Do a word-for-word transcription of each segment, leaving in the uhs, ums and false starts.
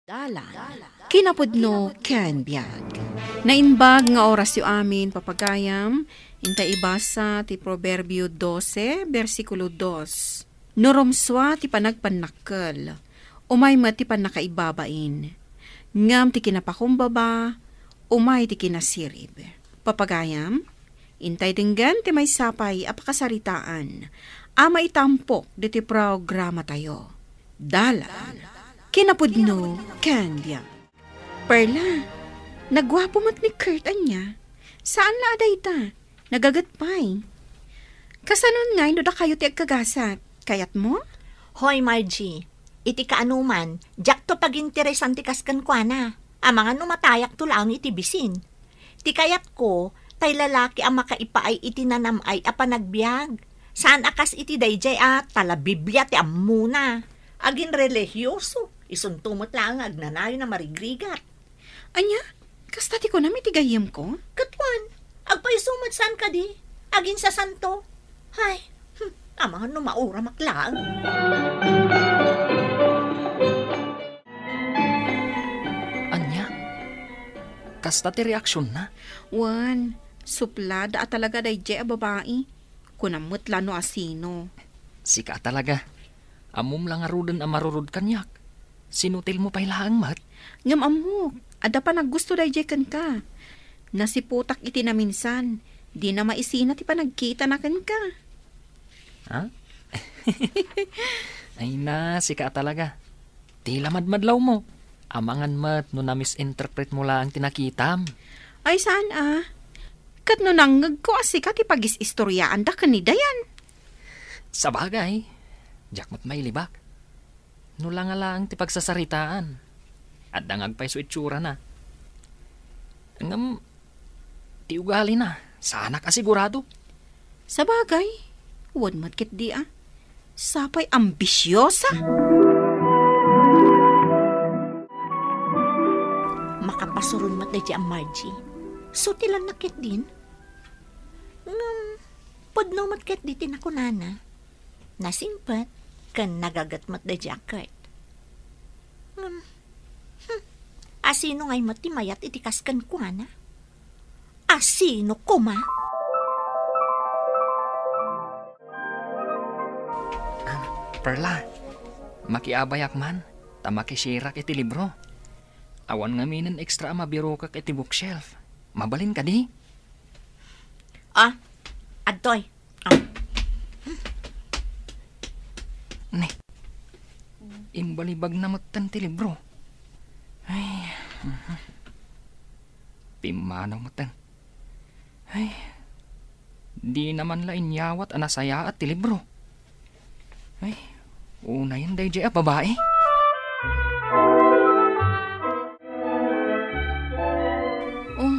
Dalan, kinapudno ken biag. Naimbag nga orasyo amin, papagayam, inta ibasa ti Proverbio dose, bersikulo dos. No rumsua ti panagpannakkel, umay met ti pannakaibabain. Ngem ti kinapakumbaba, umay ti kinasirib. Papagayam, intay denggen ti maysa pay a pakasaritaan a maitampok ditoy programatayo. Dalan, kinapudno ken biag. Perla, naguapo met ni Kurt ania. Saan la a dayta? Nagaget pay. Kasanon ngay no dakayo ti agkagasat? Kayatmo? Hoy, Margie, iti kaanoman, diakto paginteresan ti kas kenkuana. Amangan no matayakto laeng iti bisin. Ti kayatko, tay lalaki a makaipaay iti nanam-ay a panagbiag. Saan a kas iti daydiay a tala Biblia ti ammona. Agin relihioso, isunto met laeng nga agnanayon a marigrigat. Ania? Kasta ti kunam iti gayyemko? Ket wen, agpayso met saan kadi? Agin sasanto? Ay, hmm, amangan no mauramak laeng. Ania? Kasta ti reaksionna? Wen, suplada a talaga daydiay a babai. Kunam met la no asino. Sika a talaga. Ammom la ngaruden a marurod kaniak. Sinutilmo pay laeng met. Ngem ammok, adda panaggusto daydiay kenka. Nasiputak iti naminsan, dina maisina ti panagkitana kenka. Ha? Ay na, sika a talaga. Ti la madmadlawmo. Amangan met no na-misinterpretmo laeng ti nakitam. Ay, saan a? Ket no nangngegko a sika ti pagis-istoriaanda ken ni Dayan? Sabagay, diak met mailibak. No la nga laeng ti pagsasaritaan, adda nga agpayso itsurana. Ngem, ti ugalina, saanak a sigurado. Sabagay, wen met ketdi a. Sapay ambisiosa. Makapasuron met daydiay a Margie. Sutilanna ketdin. Ngem, pudno met ketdi ti nakunana. Nasimpet ken nagaget met daydiay a Kurt. Ngem, hmm, asino ngay met ti mayat iti kas kenkuana? Asino koma? Ah, Perla, makiabayak man, ta makisirak iti libro. Awan ngaminen extra a mabirokak iti bookshelf. Mabalin kadi? Ah, adtoy. Ah. Ne. Imbalibagna metten ti libro. Ay, mhm. Pimmanaw metten. Ay, dina man la inyawat a nasayaat ti libro. Ay, unayen daydiay a babai. Oh,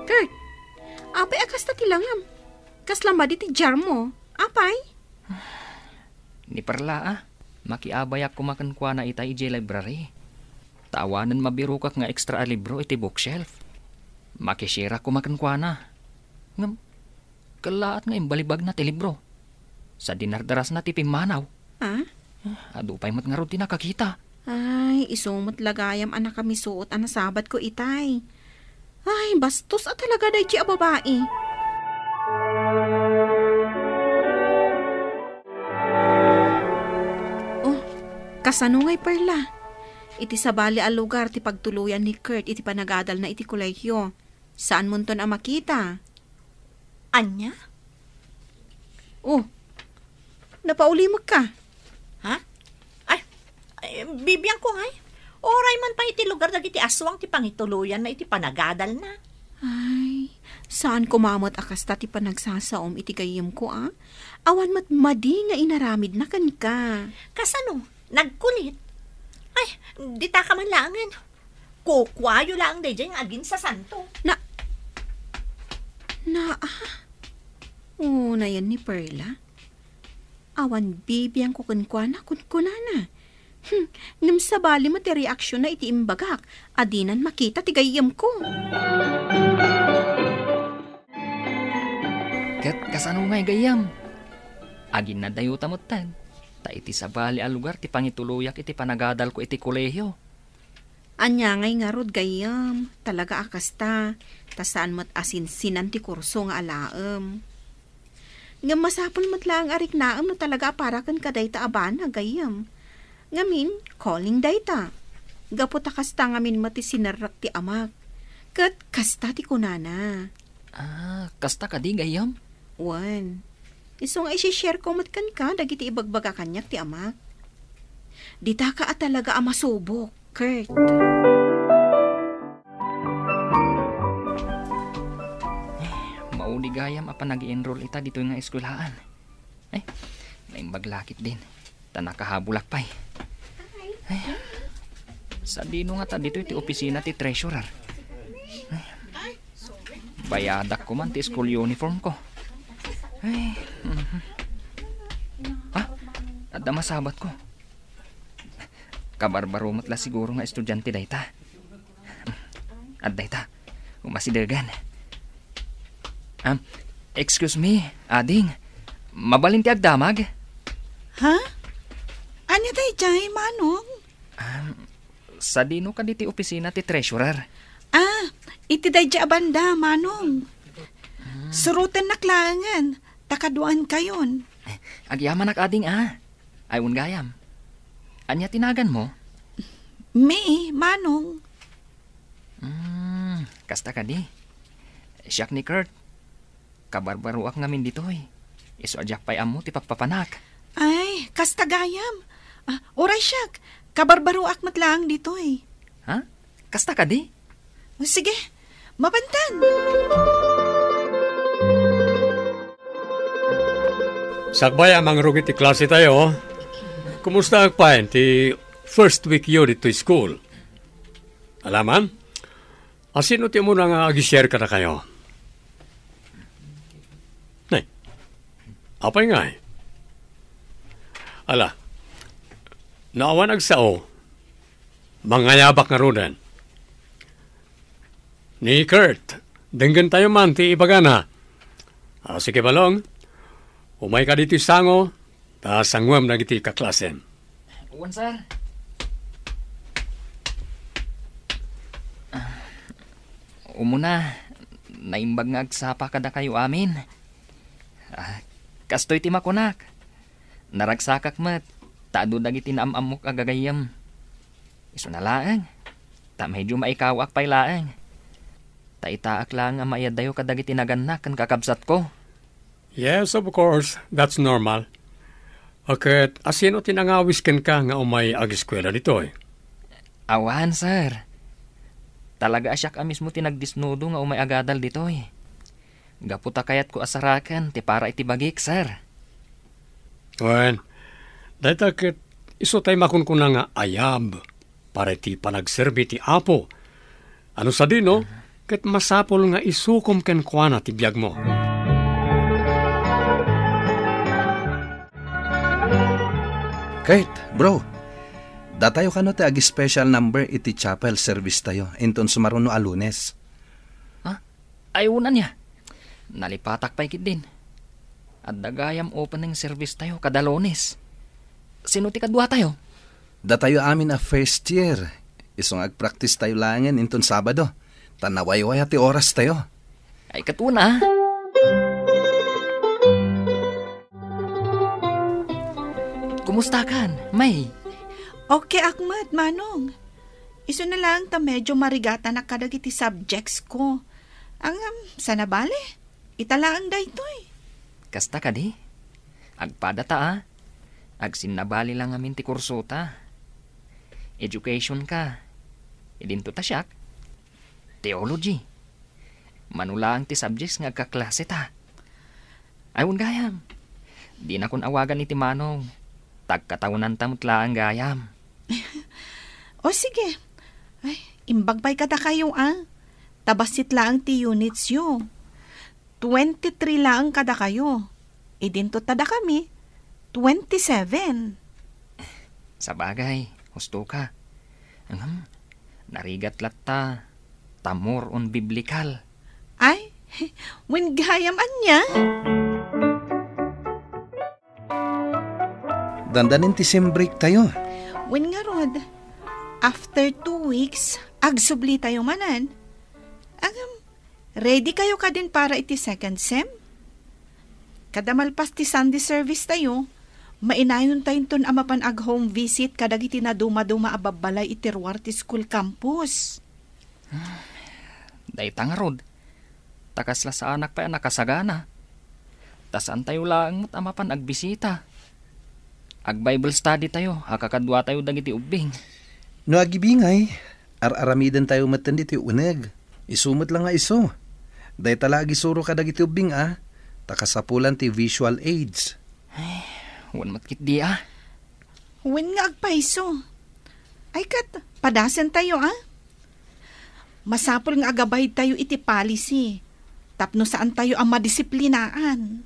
Kurt, apay a kasta ti langam? Kasla madi ti jar mo? Apay? Ni Perla a, makiabayak koma kenkuana itay idiay library. Ta awanen mabirokak nga extra a libro iti bookshelf. Makisirak koma kenkuana. Ngem, kellaat nga imbalibagna ti libro. Sa dinardarasna ti pimmanaw. Ah? Adu pay met ngarud ti nakakita. Ay, isu met la gayam a nakamisuot a nasabatko itay. Ay, bastos a talaga daydiay a babai. Oh, kasano ngay, Perla? Iti sabali a lugar ti pagtuloyan ni Kurt iti panagadalna iti kolehio. Saanmonton a makita. Ania? Oh, napaulimekka. Ha? Ay, ay, bibiangko ngay. Uray man pay iti lugar dagiti aswang ti pangituloyanna iti panagadalna. Ay, saan koma met a kasta ti panagsasaom iti gayyemko a? Awan met madi nga inaramidna kenka. Kasano? Nagkulit? Ay, ditaka man laengen. Kukuayo laeng daydiay nga aginsasanto. Na, na, ah? Unayen ni Perla? Awan bibiangko kenkuana, kunkunana. Hmm, ngem sabali met ti reaksionna iti imbagak a dinan makita ti gayyemko. Ket kasano ngay gayyem? Aginnadayota metten, ta iti sabali a lugar ti pangituloyak iti panagadalko iti kolehio. Ania ngay ngarud, gayyem? Talaga a kasta, ta saan met a sinsinan ti kurso nga alaem. Ngem masapul met laeng a riknaem no talaga a para ken kadayta a banag, gayyem. Ngamin, calling dayta. Gapu ta kasta ngamin met ti sinerrek ti amak. Ket kasta ti kunana. Ah, kasta kadi, gayyem? Wen. Isu nga isi-share ko met kenka dagiti ibagbaga kaniak ti amak. Ditaka a talaga a masubok, Kurt. Mauli gayam a panag-i-enroll ita ditoy nga eskwelahan. Ay, naimbag lakit din. Ta nakahabulak pay. Ay, sadino nga ta ditoy ti opisina ti treasurer? Ay, bayadak ko man ti school uniform ko. Ay, mhm. Ah, adda masabat ko. Kabarbaro met la siguro nga estudiante dayta. Adda ita. Umasidegen. Um, excuse me, ading. Mabalin ti agdamag? Ha? Ania daydiay, Manong? Um, sadino kadi ti opisina ti treasurer? Ah, iti daydiay a banda, Manong. Surotennak laengen, ta kaduaenkayon. Agyamanak, ading, a. Ay, wen gayam. Ania ti naganmo? May, Manong. Hmm, kasta kadi. Siak ni Kurt. Kabarbaroak ngamin ditoy. Isu a diak pay ammo ti pakpapanak. Ay, kasta gayam. Ah, uray siak. Kabarbaroak met laeng ditoy. Ha? Kasta kadi? O, sige. Mapantan. Sakbay a mangrugi ti klase tayo, kumusta pay ti first week yo ditoy school? Alaman? Asino ti umuna nga agi-share kadakayo? Nay, apay ngay? Ala, no awan agsao, mangayabak ngaruden. Ni Kurt, denggentayo man ti ibagana. Ah, sige, Balong. Umayka ditoy sango, ta sanguem dagiti kaklasem. Wen, sir. Umuna, naimbag nga agsapa kadakayo amin. Ah, kastoy ti makunak. Naragsakak met, ta adu dagiti naam-ammok a gagayyem. Isuna laeng, ta medyo maikawaak pay laeng. Ta itaak laeng a maiyadayo kadagiti nagannak ken kakabsatko. Yes, of course, that's normal. A, ket asino ti nangawis kenka nga umay ageskuela ditoy? Awan, sir. Talaga a siak a mismo ti nagdisnudo nga umay agadal ditoy. Gapu ta kayatko a saraken ti para iti bagik, sir. Wen, dayta ket isu tay makunkuna nga ayab para iti panagserbi ti Apo. Ano sadino, ket masapul nga isukom kenkuana ti biagmo. Kurt, bro, datayo kano ti ag-special number iti chapel service tayo inton sumaruno a Lunes. Ha? Ay, wen ania? Nalipatak pay ketdin. Adda gayam opening service tayo kada Lunes. Sino ti kadua tayo? Datayo amin a first year. Isu nga agpractice tayo laengen inton Sabado. Ta nawaywaya ti oras tayo. Ay, ket wen a. Kumustakan, May? Okay ak met, Manong. Isuna laeng ta medyo marigatanak kadagiti subjects ko. Ngem, saan a bale? Ita laeng daytoy. Kasta kadi? Agpada ta a. Agsinnabali la ngamin ti kursota. Education ka. Idinto ta siak. Theology. Mano laeng ti subjects nga agkaklase ta. Ay, wen gayam. Dinakon awagan iti Manong. Tagkatawnanta met laeng gayam. O, sige. Ay, imbag pay kadakayo, a. Ta bassit laeng ti units yo. Twenty-three laeng kadakayo. Idinto ta dakami, twenty-seven. Sabagay, husto ka. Ngem, narigat latta, ta more on biblical. Ay, wen gayam ania? Dandanin ti sem break tayo. Wen ngarud. After two weeks, agsublitayo manen. Agam, ready kayo kadin para iti second sem? Kada malpas ti Sunday service tayo, mainayon tayonton a mapan ag-home visit kadagiti nadumaduma a babbalay iti ruar ti school campus. Dayta ngarud, ta kasla saanak pay a nakasagana. Ta saantayo laeng met a mapan agbisita. Ag-Bible study tayo a kakaduatayo dagiti ubbing. No agibingay, ar-aramiden tayo metten ditoy uneg. Isu met la nga isu. Dayta la agisuro kadagiti ubbing a, ta kasapulan ti visual aids. Ay, wen met ketdi a. Wen nga agpayso. Ay ket, padasen tayo a. Masapul nga agabayed tayo iti policy, tapno saan tayo a madisiplinaan.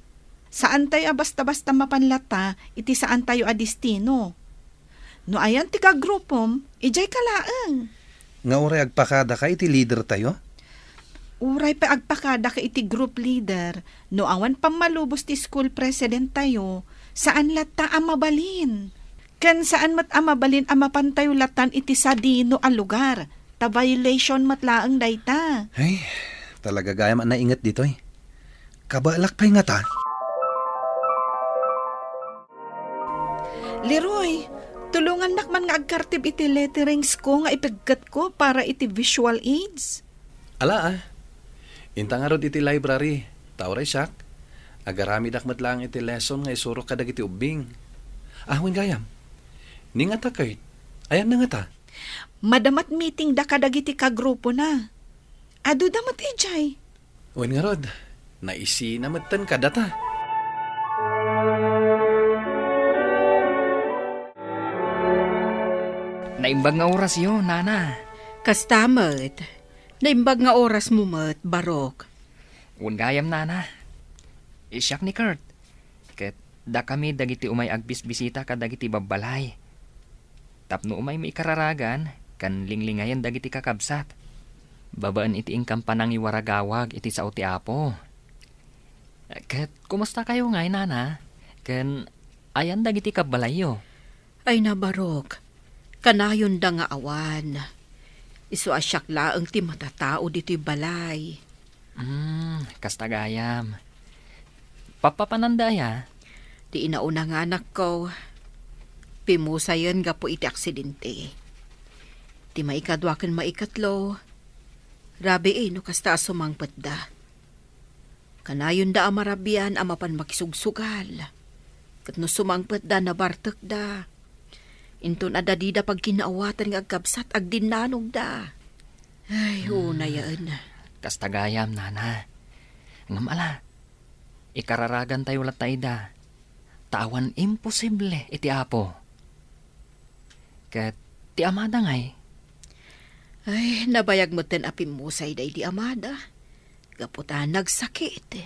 Saan tayo a basta-basta mapan latta iti saan tayo a destino. No ayan ti kagrupom, idiay ka laeng. Nga uray agpakadaka iti leader tayo? Uray pay agpakadaka iti group leader, no awan pammalubos ti school president tayo, saan latta a mabalin. Ken saan met a mabalin a mapantayo latan iti sadino a lugar, ta violation met laeng dayta. Ay, talaga gayam a nainget ditoy. Kabaelak pay ngata. Leroy, tulongannak man nga agkartib iti letterings ko nga ipigketko para iti visual aids. Ala, ah. Inta ngarud iti library, ta uray siak, agaramidak met laeng iti lesson nga isurok kadagiti ubbing. Ah, wen gayam. Ni ngata, Kurt? Ayanna ngata? Madama ti meeting da kadagiti kagrupona. Aduda met idiay. Wen ngarud, naisina metten kadata. Naimbag nga orasyo, Nana. Kasta met. Naimbag nga orasmo met, Barok. Wen gayam, Nana. Siak ni Kurt. Ket dakami dagiti umay agbisbisita kadagiti babbalay. Tapno umaymi ikararagan ken linglingayen dagiti kakabsat. Babaen iti inkam panangiwaragawag iti sao ti Apo. Ket kumustakayo ngay, Nana? Ken ayan dagiti kabbalayyo? Ay, nabarok. Kanayonda nga awan. Isu a siak laeng ti matatao ditoy balay. Hmm, kasta gayam. Pappapananda aya? Ti inauna nga anakko, pimusayen gapu iti aksidente. Ti maikadua ken maikatlo, rabii no kasta a sumangpetda. Kanayonda a marabian a mapan makisugsugal. Ket no sumangpetda, nabartekda. Inton adda dida pagkinaawatan nga agkabsat, agdinnanogda. Ay, hmm, unayen. Kasta gayam, Nana. Ngem ala, ikararagantayo latta ida. Ta awan imposible iti Apo. Ket ti amada ngay? Ay, nabayag metten a pimmusay daydi amada. Gapu ta nagsakit.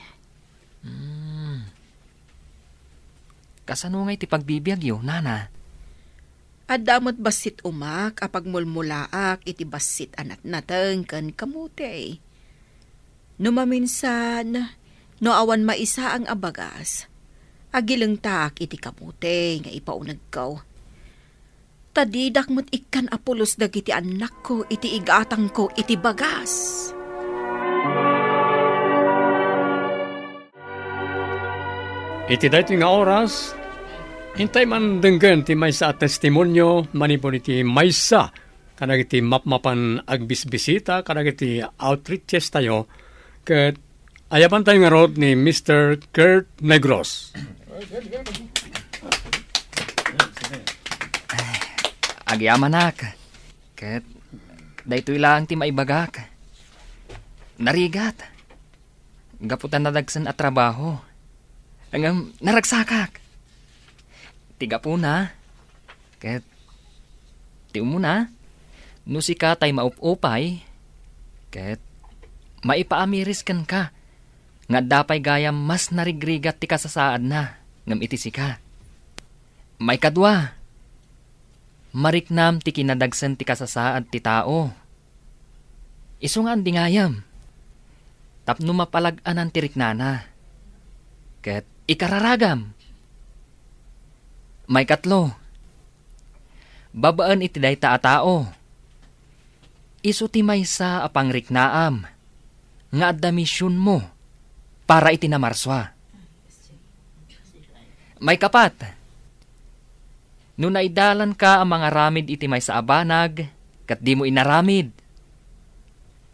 Hmm. Kasano ngay ti pagbibiagyo, Nana? Adda met bassit umak a pagmulmulaak iti bassit a natnateng ken kamote. No maminsan, no awan maisaang a bagas, agilengtaak iti kamote nga ipaunegko. Ta didak met ikkan a pulos dagiti annakko iti igatangko iti bagas. Iti daytoy nga oras, intay man denggen ti maysa a testimonio manipud iti maysa kadagiti mapmapan agbisbisita kadagiti outreaches tayo, ket ayabantayo ngarud ni Mister Kurt Negros. Agyamanak, ket daytoy laeng ti maibagak. Narigat. Gapu ta nadagsen a trabaho. Ngem naragsakak. Ti gapuna, ket ti umuna, no sika tay maup-upay, ket maipaamiris kenka nga adda pay gayam mas narigrigat ti kasasaadna ngem iti sika. Maikadua, mariknam ti kinadagsen ti kasasaad ti tao. Isu nga andingayam, tapno mapalag-anan ti riknana, ket ikararagam. Maikatlo, babaen iti dayta a tao, Isu ti maysa a pangriknaam nga adda misionmo para iti namarsua. Maikapat, no naidalanka a mangaramid iti maysa a banag ket dimo inaramid,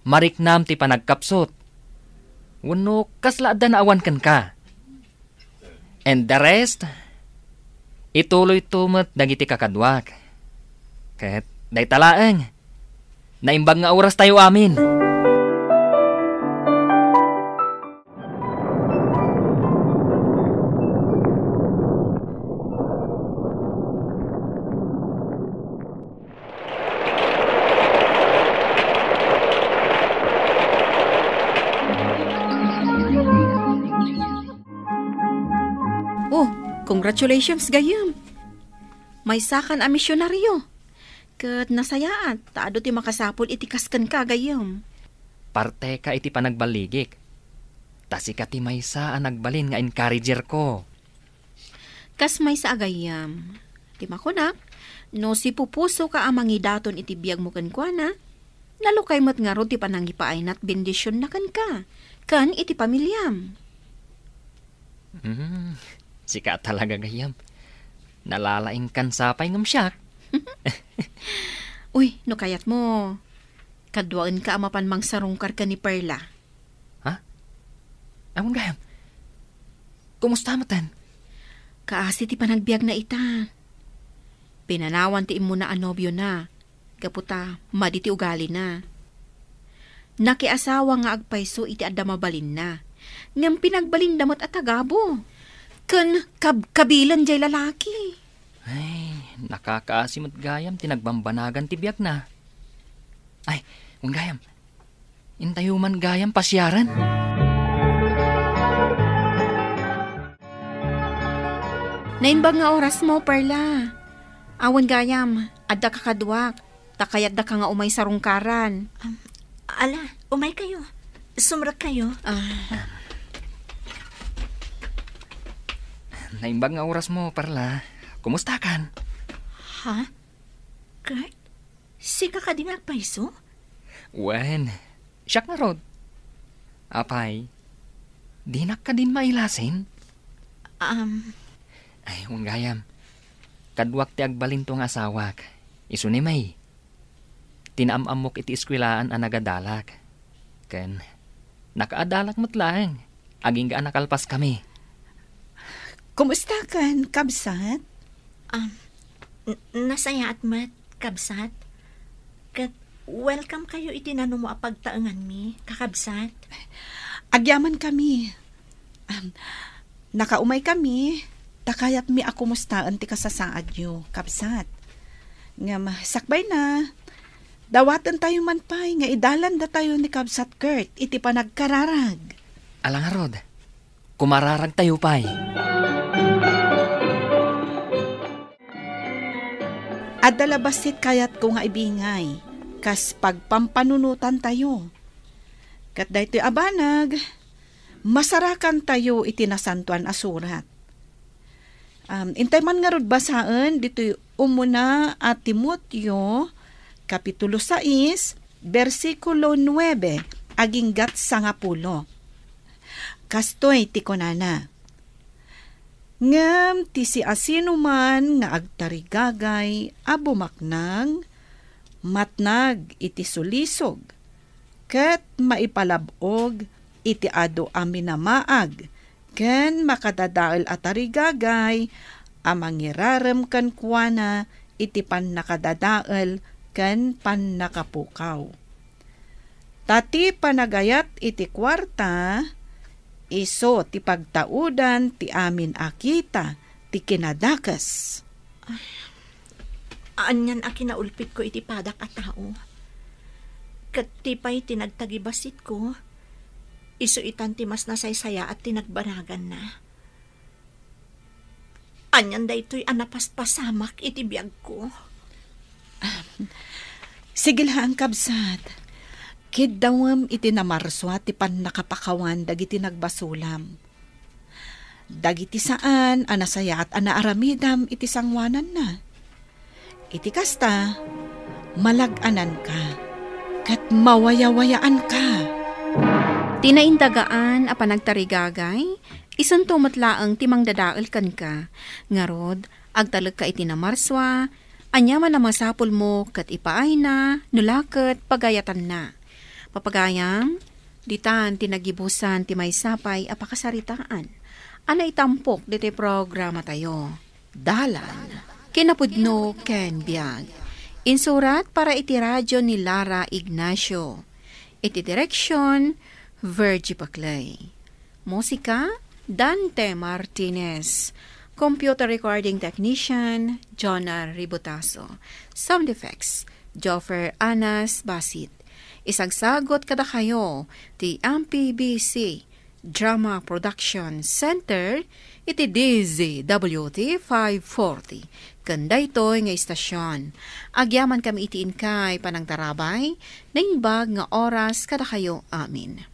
mariknam ti panagkapsut. Wenno kasla adda naawan kenka. And the rest, ituloyto met dagiti kakaduak. Ket dayta laeng, naimbag nga oras tayo amin. Oh, congratulations, gayyem. Maysakan a misionario. Ket nasayaat, ta adu ti makasapul iti kas kenka, gayyem. Parteka iti panagballigik. Ta sika ti maysa a nagbalin nga encourager ko. Kas maysa a gayyem, ti makunak, no sipupusoka a mangidaton iti biagmo kenkuana, nalukay met ngarud ti panangipaayna ti bendisionna kenka, ken iti pamiliam. Hmm, sika talaga, gayyem. Nalalaingkan sapay ngem siak. Uy, no kayatmo, kaduaenka a mapan mangsarungkar ken ni Perla. Ha? Awan gayam. Kumusta matan? Kaasi ti panagbiagna ita. Pinanawan ti immuna a nobiona, gapu ta madi ti ugalina. Nakiasawa nga agpayso iti adda mabalinna, ngem pinagbalinda met a tagabu. Ken kabkabilan jay lalaki. Ay, nakakaasi met gayam ti nagbambanagan ti biagna. Ay, wen gayam, intayo man gayam pasiaran. Naimbag nga orasmo, Perla. Awan gayam, adda kakaduak, ta kayatdaka nga umay sarungkaran. Um, ala, umaykayo. Sumrekkayo. Ah. Naimbag nga orasmo, Perla. Kumustakan? Ha? Kurt? Sika kadi nga agpayso? Wen, siak ngarud. Apay, dinak kadin mailasin? Um. Ay, wen gayam. Kaduak ti agbalinto nga asawak. Isu ni May. Ti naam-ammok iti eskwelaan a nagadalak. Ken nakaadalak met laeng, agingga a nakalpaskami. Kumustakan, kabsat? Um, n-, nasayaat met, kabsat. Ket welcome kayo iti nanumo a pagtaenganmi, kakabsat. Agyamankami. Um, nakaumaykami, ta kayatmi a kumustaen ti kasasaadyo, kabsat. Ngem sakbayna, dawatentayo man pay nga idalanda tayo ni Kabsat Kurt iti panagkararag. Ala ngarud, kumararag tayo pay. Adda la bassit kayatko nga ibingay, kas pagpampanunotan tayo. Ket daytoy a banag, masarakan tayo iti Nasantoan a Surat. Um, intay man ngarud basaen ditoy umuna a Timoteo, Kapitulo sais, bersikulo nuebe, aginggat sangapulo. Kastoy ti kunana, "Ngem ti siasinoman nga agtarigagay a bumaknang, matnag iti sulisog, ket maipalab-og iti adu a minamaag ken makadadael a tarigagay a mangirarem kenkuana iti pannakadadael ken pannakapukaw. Ta ti panagayat iti kuarta, isu ti pagtaudan ti amin a kita ti kinadakes." Ay, anian a kinaulpitko iti padak a tao. Ket ti pay ti nagtagibasitko, isu itan ti mas nasaysayaat ti nagbanaganna. Anian daytoy a napaspasamak iti biagko. Sige laeng, kabsat. Kiddawem iti namarsua ti pannakapakawan dagiti nagbasolam. Dagiti saan a nasayaat a naaramidam iti sangoananna. Iti kasta, malag-ananka. ket mawayawayaanka. Ti naindagaan a panagtarigagay, isunto met laeng ti mangdadael kenka. Ngarud, agtalekka iti namarsua, aniaman a masapulmo ket ipaayna, no la ket pagayatanna. Papagayam, ditan ti nagibusan ti maysa pay a pakasaritaan a naitampok ditoy programatayo. Dalan, kinapudno ken biag. Insurat para iti radio ni Lara Ignacio. Iti direksyon, Virgie Paclay. Musika, Dante Martinez. Computer recording technician, Jonah Ributaso. Sound effects, Joffer Anas Basit. Isagsagot kadakayo ti M P B C Drama Production Center iti D Z W T five forty. Ken daytoy nga istasyon, agyaman kami iti inkay panangtarabay, naimbag nga oras kadakayo amin.